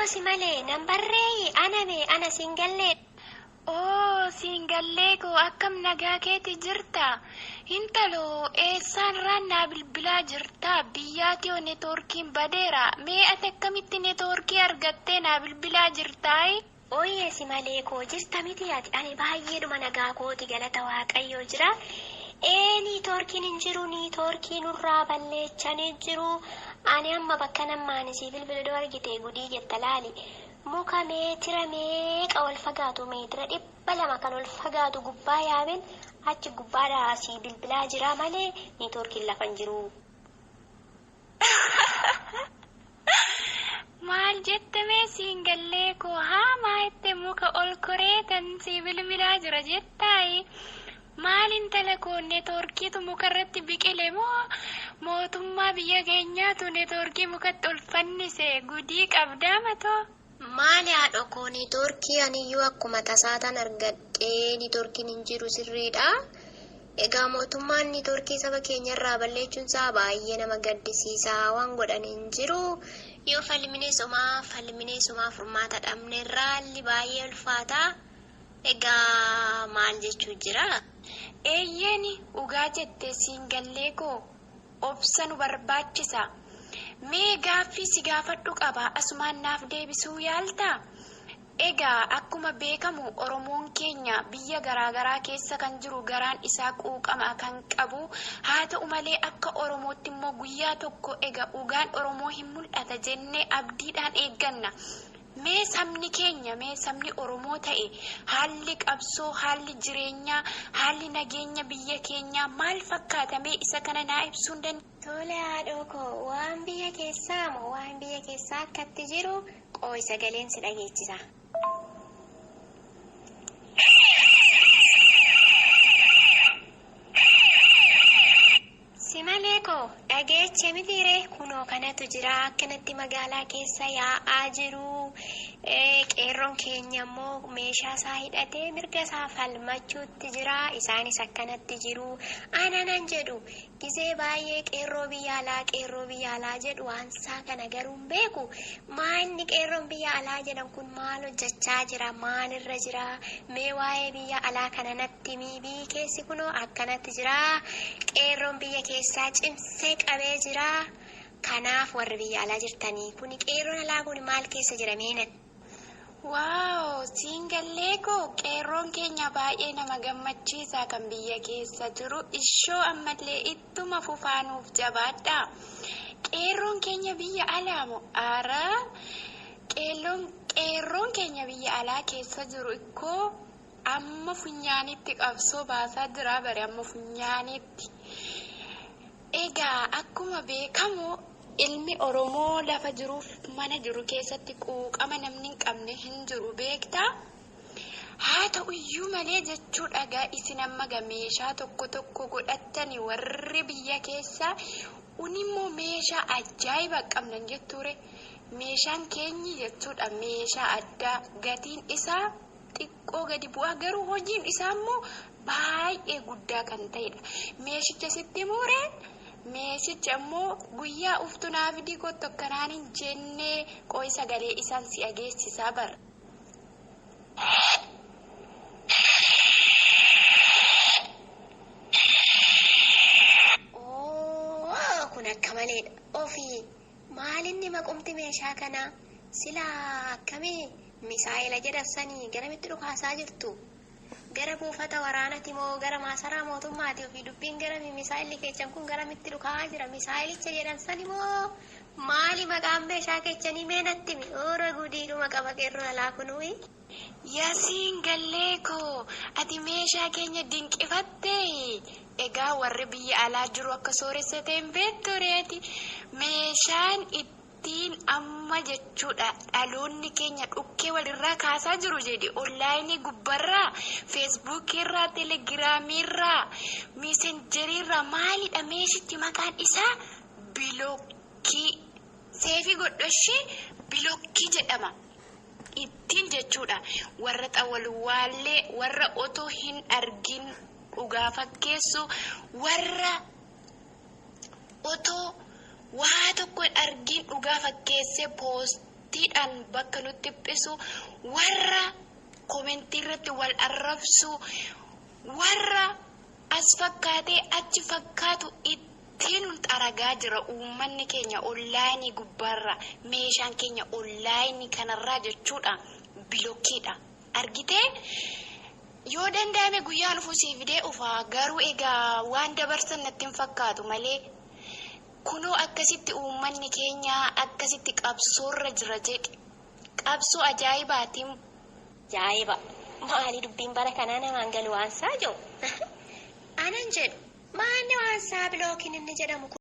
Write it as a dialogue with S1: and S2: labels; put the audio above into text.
S1: Hello si malee nan barreeyi ana mee ana siin gallee.
S2: Oo siingallee koo akkam nagaa keeti jirta? Intaloo eessaan raannaa bilbilaa jirta? Biyyaatiyoo neetwoorkiin badeera. Mee ati akkamitti neetwoorkii argattee naa bilbilaa jirtaayi?
S1: Ooyyee si malee koo jirta miti ati ani baay'eedhuma nagaa kooti galata waaqayyoo jira. Ee niitoorkiin hin jiru niitoorkii nurraa balleechanii jiru. Ani amma bakka nammaan isii bilbila doo argite gudii jetta laali. Muka meetira meeqa ol fagaatu meetira 200 kan ol fagaatu gubbaa yaabeen achi gubbaadhaa asii bilbilaa jira malee niitoorkiin lafa hin jiru.
S2: Maal jette mee siingallee koo haa maa muka ol koree tan sii bilbilaa jira jettaayi? Maal intala koo neetwoorkiitu mukarratti biqile moo mootummaa biyya keenyaatu neetwoorkii mukatti ol fannise gudii qabdaa matoo?
S1: Maali haadha koo niitoorkii aniyyuu akkuma tasaatan argadhee niitoorkiin hin jiru sirriidha. Egaa mootummaan niitoorkii saba keenyarraa balleechuun isaa baay'ee nama gaddisiisa waan godhan hin jiru. Yoo falmineesumaa falmineesumaa furmaata dhabnerraa haalli baay'ee ulfaata. Egaa maal jechuu jira?
S2: Eeyyeeni dhugaa jette siingallee koo obsa nu barbaachisa. Mee gaaffii si gaafadhu qaba asumaan naaf deebisuu yaaltaa? Egaa akkuma beekamu Oromoon keenya biyya garaagaraa keessa kan jiru garaan isaa quuqama kan qabu haa ta'u malee akka Oromootti immoo guyyaa tokko egaa dhugaan Oromoo hin mul'ata jennee abdiidhaan eegganna. Mee sabni keenya mee sabni Oromoo ta'e haalli qabsoo haalli jireenyaa haalli nageenya biyya keenyaa maal fakkaata mee isa kana naa ibsuu hin dandeenye?
S1: Tole haadhoo koo waan biyya keessaa moo waan biyya keessaa akkatti jiru qooyi sagaleen si dhageechisa. Si malee koo dhageeche mitiiree kunoo kanatu jira akkanatti magaalaa keessa yaa'aa jiru. Qeerroon keenya immoo meeshaa isaa hidhatee mirga isaa falmachuutti jira. Isaanis akkanatti jiru. Ananan jedhu gizee baay'ee qeerroo biyya alaa qeerroo biyya alaa jedhu waan isaa kana garuu hin beeku. Maalni qeerroon biyya alaa jedhan kun maal hojjechaa jira? Maalirra jira? Mee waa'ee biyya alaa kana natti himi. Biyyi keessi kunoo akkanatti jira. Qeerroon biyya keessaa cimsee qabee jira. Kanaaf warri biyya alaa jirtanii kuni qeerroon alaa kun maal keessa jira mee natti.
S2: Waaw siingallee koo qeerroon keenya baay'ee nama gammachiisa kan biyya keessa jiru ishoo ammallee ittuma fufaanuuf jabaadha. Qeerroon keenya biyya alaa moo ara qeerroon keenya biyya alaa keessa jiru ikkoo amma funyaanitti qabsoo baasaa jira bare amma funyaanitti. Egaa akkuma beekamu ilmi Oromoo lafa jiruuf mana jiru keessatti quuqama namni hin qabne hin jiru beektaa? Haa ta'u iyyuu malee jechuudha egaa isin amma egaa meeshaa tokko tokko godhattani warri biyya keessaa unimmoo meeshaa ajaa'iba qabnan jettuure. Meeshaan keenyi jechuudha meeshaa addaa gatiin isaa xiqqoo gadi bu'aa garuu hojiin isaa immoo baay'ee guddaa kan ta'edha. Meeshicha sitti muureen meeshicha immoo guyyaa uftu naaf fidii kottu akkanaan hin jennee qooyi sagalee isaan si dhageessisaa bara.
S1: Oo kun akka maleedha. Ofii maalinni maqumti meeshaa kanaa silaa akkamii misaa'ila jedhansanii garamitti dhukaasaa jirtu? Gara buufata waraanati moo gara maasaraa mootummaati ofii dubbiin garami misaa'illi keessan kun garamitti dhukaa jira misaa'ilicha jedhansani moo maali maqaan meeshaa keessanii mee natti himi oora gudiidhuma qaba qeerroon alaa kunuyi.
S2: Yaa siingallee koo ati meeshaa keenya dinqifattee egaa warri biyya alaa jiru akka sooressa ta'e hin beektu reeti meeshaan ittiin amma jechuudha dhaloonni keenya dhukkee walirraa kaasaa jiru jedhi onlaayinii gubbarraa feesbuukirraa telegiraamiirraa miisenjeriirraa maalidha meeshichi maqaan isaa bilookii seefii godhoshee bilookii jedhama. Ittiin jechuudha warra xawalwaallee warra otoo hin argin dhugaa fakkeessu warra otoo waa tokko hin argin dhugaa fakkeessee Koomentiidhaan bakka nutti dhiphisu, warra koomentii irratti wal arrabsu, warra as fakkaatee achi fakkaatu ittiin xaragaa jira uummanni keenya onlaayinii gubbaarra. Meeshaan keenya onlaayinii kanarraa jechuudha bilokkiidha. Argitee, yoo danda'ame guyyaan dhufu sii fidee dhufaa. Garuu egaa waan dabarsan natti hin fakkaatu malee, kunoo akkasitti uummanni keenya akkasitti qabsoorra jira jedhi, qabsoo ajaa'ibaatiin.
S1: Ajaa'iba! Maali dubbiin bara kanaa namaan galu waan saa jiru? Anan jedhu, maanni waan saa bilookiin inni jedhamu kun.